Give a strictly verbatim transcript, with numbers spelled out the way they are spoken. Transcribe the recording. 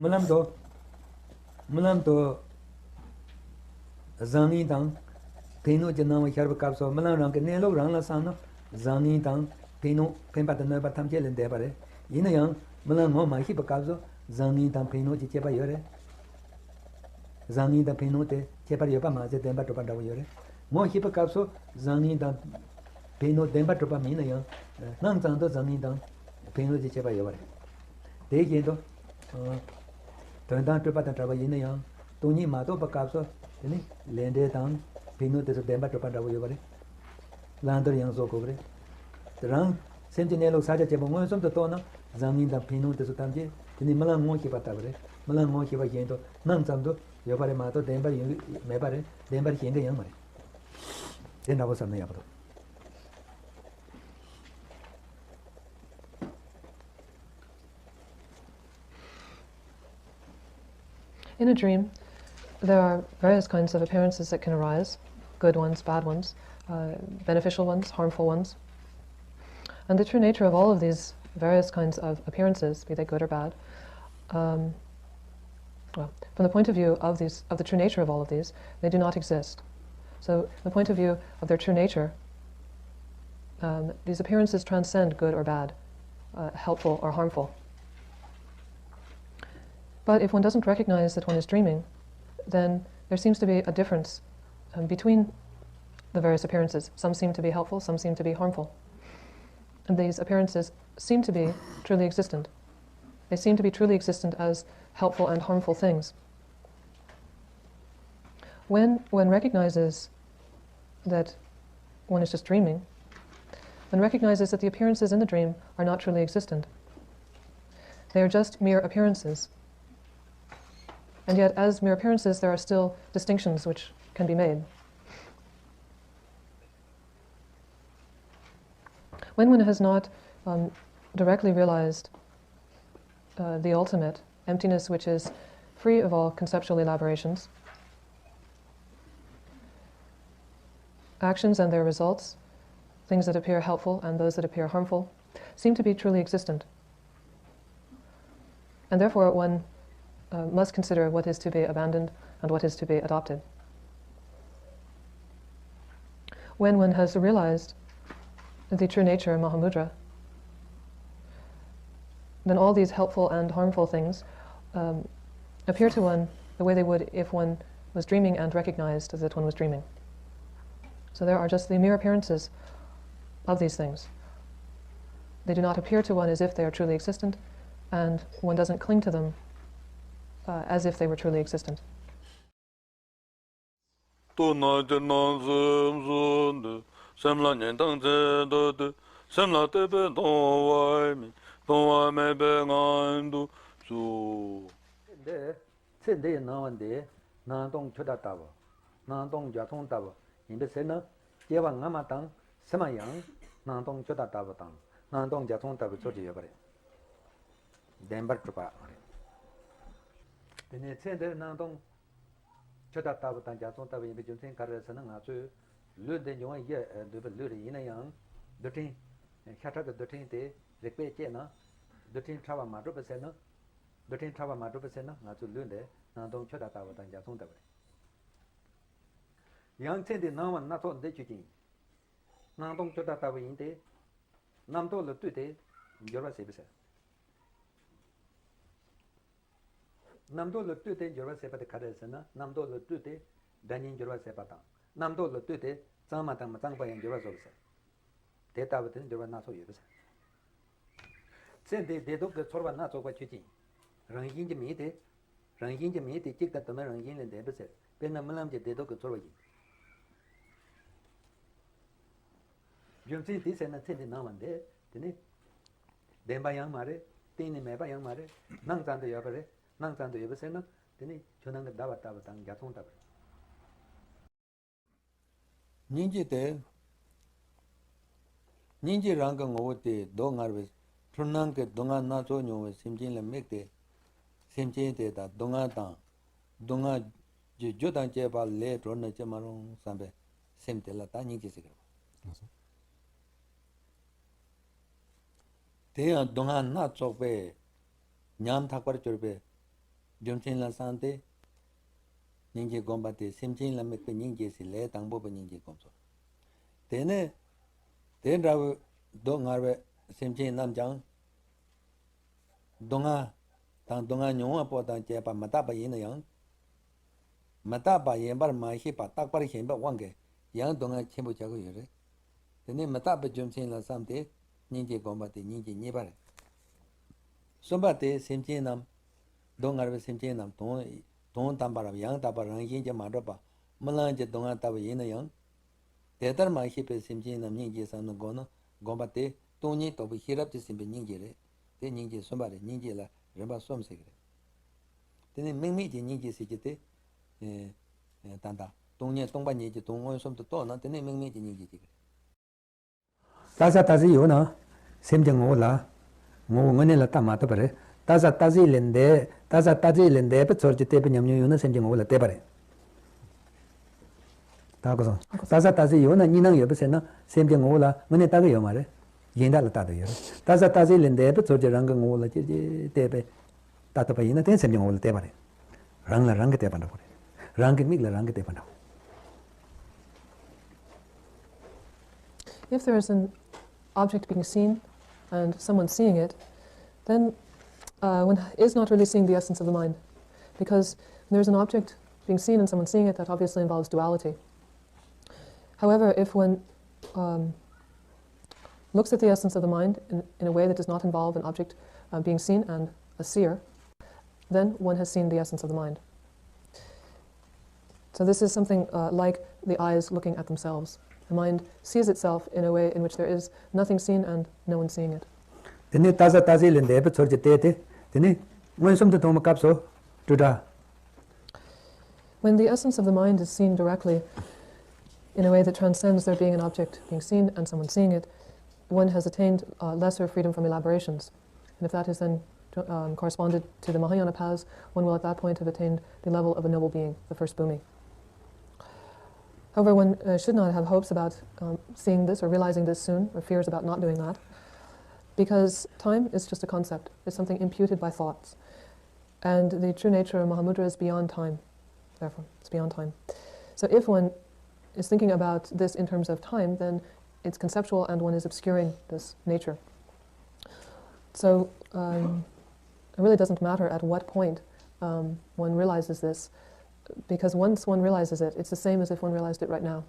རྨི་ལམ་དུ། རྨི་ལམ་དུ་བཟང་ངན་དང་ཕན་གནོད་ཀྱི་སྣང་བ་ཤར་བའི་སྐབས་སུ། རྨི་ལམ་རང་གི་གནས་ལུགས་རང་ལ་བསམ་ན་བཟང་ངན་དང་ཕན་གནོད་ཕན་པ་དང་གནོད་པ་ཐམས་ཅད་ལས་འདས་པ་རེད། ཡིན་ན་ཡང་རྨི་ལམ་ངོ་མ་ཤེས་པའི་སྐབས་སུ་བཟང་ངན་དང་ཕན་གནོད་ཀྱི་ཁྱད་པར་ཡོད་རེད། བཟང་ངན་དང་ཕན་གནོད་དེ་ཁྱད་པར་ཡོད་པ་མ་ཟད་བདེན་པར་གྲུབ་པ་འདྲ་བོ་ཡོད་རེད། ངོ་ཤེས་པའི་སྐབས་སུ་བཟང་ངན་དང་ཕན་གནོད་བདེན་པར་གྲུབ་པ་མིན་ན་ཡང་སྣང་ཙམ་དུ་བཟང་ངན་དང་ཕན་གནོད་ཀྱི་ཁྱད་པར་ཡོད་པ་རེད། དེ་བཞིན་དུ། ཨ། དོན་དམ་སྤྲོས་པ་དང་བྲལ་བ་ཡིན་ན་ཡང་སྟོང་ཉིད་མ་རྟོགས་པའི་སྐབས་སུ་དེ་ནི་ལས་འབྲས་དང་ཕན་གནོད་དེ་ཚོ་བདེན་པར་གྲུབ་པ་འདྲ་བོ་ཡོད་པ་རེད། བླང་དོར་ཡང་བཟོ་དགོས་པ་རེད། དེ་རང་སེམས་ཀྱི་གནས་ལུགས་ས་ཆ་ཆེན་པོ་མངོན་སུམ་དུ་རྟོགས་ན་བཟང་ངན་དང་ཕན་གནོད་དེ་ཚོ་ཐམས་ཅད་དེ་ནི་རྨི་ལམ་ངོ་ཤེས་པ་ལྟ་བུ་རེད། རྨི་ལམ་ངོ་ཤེས་པ་བཞིན་དུ་སྣང་ཙམ་དུ་ཡོད་པ་རེད་མ་གཏོགས་བདེན་པར་ཡིན་མེད་པ་རེད། བདེན་པར་ཞེན་གྱི་ཡང་མ་རེད། དེ་འདྲ་བོ་བསམ་ན་ཡག་པོ་འདུག In a dream, there are various kinds of appearances that can arise, good ones, bad ones, uh, beneficial ones, harmful ones. And the true nature of all of these various kinds of appearances, be they good or bad, um, well, from the point of view of these, of the true nature of all of these, they do not exist. So, from the point of view of their true nature, um, these appearances transcend good or bad, uh, helpful or harmful. But if one doesn't recognize that one is dreaming, then there seems to be a difference, um, between the various appearances. Some seem to be helpful, some seem to be harmful. And these appearances seem to be truly existent. They seem to be truly existent as helpful and harmful things. When one recognizes that one is just dreaming, one recognizes that the appearances in the dream are not truly existent. They are just mere appearances. And yet, as mere appearances, there are still distinctions which can be made. When one has not, um, directly realized, uh, the ultimate, emptiness which is free of all conceptual elaborations, actions and their results, things that appear helpful and those that appear harmful, seem to be truly existent. And therefore, one, uh, must consider what is to be abandoned and what is to be adopted. When one has realized the true nature of Mahamudra, then all these helpful and harmful things, um, appear to one the way they would if one was dreaming and recognized that one was dreaming. So there are just the mere appearances of these things. They do not appear to one as if they are truly existent, and one doesn't cling to them, uh, as if they were truly existent. སྟོད་ན་སྤྱིར་སྣང་སེམས་སུ་འདུ། སེམས་ལ་ཉེ་དང་ཆེ་འདོད་དེ། སེམས་ལ་ལྟོས་པས་མཐོང་བ་མེད། མཐོང་བ་མེད་པའི་ངང་དུ་བཞུགས། འདི། ཚེ་འདིའི་སྣང་བ་འདི་སྣང་སྟོང་ཆུ་ཟླ་ལྟ་བུ། སྣང་སྟོང་རྒྱ་མཚོ་ལྟ་བུ་ཡིན་པས་ཟེར་ན། སྐྱེ་བ་སྔ་མ་དང་ཕྱི་མ་ཡང་སྣང་སྟོང་ཆུ་ཟླ་ལྟ་བུ་དང་སྣང་སྟོང་རྒྱ་མཚོ་ལྟ་བུའི་ཚུལ་གྱིས་ཡོད་པ་རེད། བདེན་པར་གྲུབ་པ་རེད། དེ་ནས་ཚེ་འདིར་སྣང་སྟོང་ཆུ་ཟླ་ལྟ་བུ་དང་རྒྱ་མཚོ་ལྟ་བུ་ཡིན་པའི་རྒྱུ་མཚན་ག་རེ་རེད་ཟེར་ན། ང་ཚོའི་ལུས་འདི་འབྱུང་བ་བཞི་འདུས་པའི་ལུས་རེད། ཡིན་ན་ཡང་རྡུལ་ཕྲན། ཤ་ཁྲག་གི་རྡུལ་ཕྲན་དེ་རེག་པས་བསྐྱེད་ན་རྡུལ་ཕྲན་ཕྲ་བ་མ་གྲུབ་པས་ཟེར་ན། རྡུལ་ཕྲན་ཕྲ་བ་མ་གྲུབ་པས་ཟེར་ན་ང་ཚོའི་ལུས་འདི་སྣང་སྟོང་ཆུ་ཟླ་ལྟ་བུ་དང་རྒྱ་མཚོ་ལྟ་བུ་རེད། ཡང་ཚེ་འདིའི་སྣང་བ་སྣ་ཚོགས་འདི་ཆོས་ཅན། སྣང་སྟོང་ཆུ་ཟླ་ལྟ་བུ་ཡིན་ཏེ། རྣམ་རྟོག་ལ་ལྟོས་ཏེ་འགྱུར་བ་ཟད་པས་ཟེར། རྣམ་རྟོག་ལ་ལྟོས་ཏེ་འགྱུར་བ་ཟད་པ་དེ་ག་རེ་རེད་ཟེར་ན། རྣམ་རྟོག་ལ་ལྟོས་ཏེ་སྒྲ་སྙན་འགྱུར་བ་ཟད་པ་དང་། རྣམ་རྟོག་ལ་ལྟོས་ཏེ་གཙང་མ་དང་མི་གཙང་བ་ཡང་འགྱུར་བ་བཟོ་བ་ཟེར། དེ་ལྟ་བུ་དེ་ནི་འགྱུར་བ་སྣ་ཚོགས་ཡོད་པས་ཟེར། ཚེ་འདིའི་བདེ་སྡུག་གི་ཚོར་བ་སྣ་ཚོགས་པ་ཆོས་ཅན། རང་བཞིན་གྱིས་མེད་དེ། རང་བཞིན་གྱིས་མེད་དེ་གཅིག་དང་དུ་མའི་རང་བཞིན་ལས་འདས་པས་ཟེར། དཔེར་ན་རྨི་ལམ་གྱི་བདེ་སྡུག་གི་ཚོར་བ་བཞིན། རྒྱུ་མཚན་དེ་ཟེར་ན་ཚེ་འདིའི་སྣང་བ་འདི་དེ་ནི་བདེན་པ་ཡང་མ་རེད། གཏན་ནས་མེད་པ་ཡང་མ་རེད། སྣང་ཙམ་དུ་ཡོད་པ་རེད། སྣང་ཙམ་དུ་ཡོད་པ་ཟེར་ན་དེ་ནི་ཆུ་ནང་གི་ཟླ་བ་ལྟ་བུ་དང་རྒྱ་མཚོ་ལྟ་བུ་རེད། སྙིང་རྗེ་སྟེ། སྙིང་རྗེ་རང་གི་ངོ་བོ་སྟེ། སྡུག་བསྔལ་བའི་འཁྲུལ་སྣང་གི་སྡུག་བསྔལ་སྣ་ཚོགས་མྱོང་བའི་སེམས་ཅན་ལ་དམིགས་ཏེ། སེམས་ཅན་དེ་དག་སྡུག་བསྔལ་དང་། སྡུག་བསྔལ་གྱི་རྒྱུ་དང་བཅས་པ་ལས་གྲོལ་ནས་ཅི་མ་རུང་བསམ་པའི་སེམས་དེ་ལ་ད་སྙིང་རྗེ་ཟེར་གྱི་རེད། དེ་ཡང་སྡུག་བསྔལ་སྣ་ཚོགས་པས་ཉམ་ཐག་པར་གྱུར་པའི་ རྒྱུ་མཚན་ལ་བསམ་སྟེ། སྙིང་རྗེ་བསྒོམ་པ་དེ་སེམས་ཅན་ལ་དམིགས་པའི་སྙིང་རྗེ་ཟེར། ལས་དང་པོ་པའི་སྙིང་རྗེ་བསྒོམ་ཚུལ། དེ་ནས་དེ་འདྲ་བའི་སྡུག་བསྔལ་བའི་སེམས་ཅན་རྣམས་ཀྱང་། སྡུག་བསྔལ་དང་སྡུག་བསྔལ་མྱོང་བ་པོ་དང་བཅས་པ་མི་རྟག་པ་ཡིན་ན་ཡང་། མི་རྟག་པ་ཡིན་པར་མ་ཤེས་པ་རྟག་པར་ཞེན་པའི་དབང་གིས་ཡང་སྡུག་བསྔལ་ཆེན་པོ་ཆགས་ཀྱི་ཡོད་རེད། དེ་ནས་མི་རྟག་པའི་རྒྱུ་མཚན་ལ་བསམ་སྟེ་སྙིང་རྗེ་བསྒོམ་པ་དེ་སྙིང་རྗེ་གཉིས་པ་རེད། གསུམ་པ་དེ་སེམས་ཅན་རྣམས། སྡུག་བསྔལ་བའི་སེམས་ཅན་རྣམས་དོན་དོན་དམ་པར་ཡང་དག་པར་རང་བཞིན་གྱིས་མ་གྲུབ་པ་རྨི་ལམ་གྱི་སྡུག་བསྔལ་ལྟ་བུ་ཡིན་ན་ཡང་། དེ་ལྟར་མ་ཤེས་པའི་སེམས་ཅན་རྣམས་སྙིང་རྗེ་བསམ་ནས་བསྒོམ་ན་བསྒོམ་པ་དེ་སྟོང་ཉིད་རྟོགས་པའི་ཤེས་རབ་ཀྱིས་ཟིན་པའི་སྙིང་རྗེ་རེད། དེ་སྙིང་རྗེ་གསུམ་པ་རེད། སྙིང་རྗེ་ལ་རིམ་པ་གསུམ་ཟེར་གྱི་རེད། དེ་ནས་དམིགས་མེད་ཀྱི་སྙིང་རྗེ་ཟེར་གྱི་དེ། ཨེ། ཨེ། ད་ལྟ་སྟོང་ཉིད་སྟོང་པ་ཉིད་ཀྱི་དོན་མངོན་སུམ་དུ་རྟོགས་ན་དེ་ནི་དམིགས་མེད་ཀྱི་སྙིང་རྗེ་ཅིག་རེད། ལྟ་ས་ལྟ་ཚུལ་ཡོད་ན། སེམས་ཀྱི་ངོ་བོ་ལ། ངོ་བོ་དངོས་གནས་ལ་ལྟ་མ་ཐུབ་པ་རེད། ལྟ་ས་ལྟ་ཚུལ་ལས་འདས། ལྟ་ས་ལྟ་ཚུལ་ལས་འདས་པའི་ཚུལ་གྱིས་བལྟས་པའི་ཉམས་མྱོང་ཡོད་ན་སེམས་ཀྱི་ངོ་བོ་ལ་ལྟོས་པ་རེད། ད་གོ་སོང་། ལྟ་ས་ལྟ་ཚུལ་ཡོད་ན་གཉིས་སྣང་ཡོད་པ་ཟེར་ན་སེམས་ཀྱི་ངོ་བོ་ལ་དངོས་གནས་ལྟ་གི་ཡོད་མ་རེད། གཞན་དག་ལ་ལྟ་དུ་ཡོད་རེད། ལྟ་ས་ལྟ་ཚུལ་ལས་འདས་པའི་ཚུལ་གྱིས་རང་གི་ངོ་བོ་ལ་ཅིག་ཅིག་བལྟས་པས། ལྟ་ཐུབ་པ་ཡིན་ན་དེ་སེམས་ཀྱི་ངོ་བོ་ལ་ལྟོས་པ་རེད། རང་ལ་རང་གིས་ལྟོས་པ་འདྲ་བོ་རེད། རང་གི་མིག་ལ་རང་གིས་ལྟོས་པ་འདྲ་བོ། If there is an object being seen and someone seeing it, then uh, one is not really seeing the essence of the mind. Because when there's an object being seen and someone seeing it, that obviously involves duality. However, if one um, looks at the essence of the mind in, in a way that does not involve an object uh, being seen and a seer, then one has seen the essence of the mind. So this is something uh, like the eyes looking at themselves. The mind sees itself in a way in which there is nothing seen and no one seeing it. དེ་ནས་ལྟ་ས་ལྟ་ཚུལ་ལས་འདས་པའི་ཚུལ་གྱིས་བལྟས་ཏེ། དེ་ནས་མངོན་སུམ་དུ་མཐོང་བའི་སྐབས་སུ་སྤྲོས་བྲལ། When the essence of the mind is seen directly in a way that transcends there being an object being seen and someone seeing it, one has attained uh, lesser freedom from elaborations. And if that is then um, corresponded to the Mahayana paths, one will at that point have attained the level of a noble being, the first bhumi. However, one uh, should not have hopes about um, seeing this or realizing this soon, or fears about not doing that, because time is just a concept. It's something imputed by thoughts. And the true nature of Mahamudra is beyond time. Therefore, it's beyond time. So if one is thinking about this in terms of time, then it's conceptual and one is obscuring this nature. So um, it really doesn't matter at what point um, one realizes this, because once one realizes it, it's the same as if one realized it right now.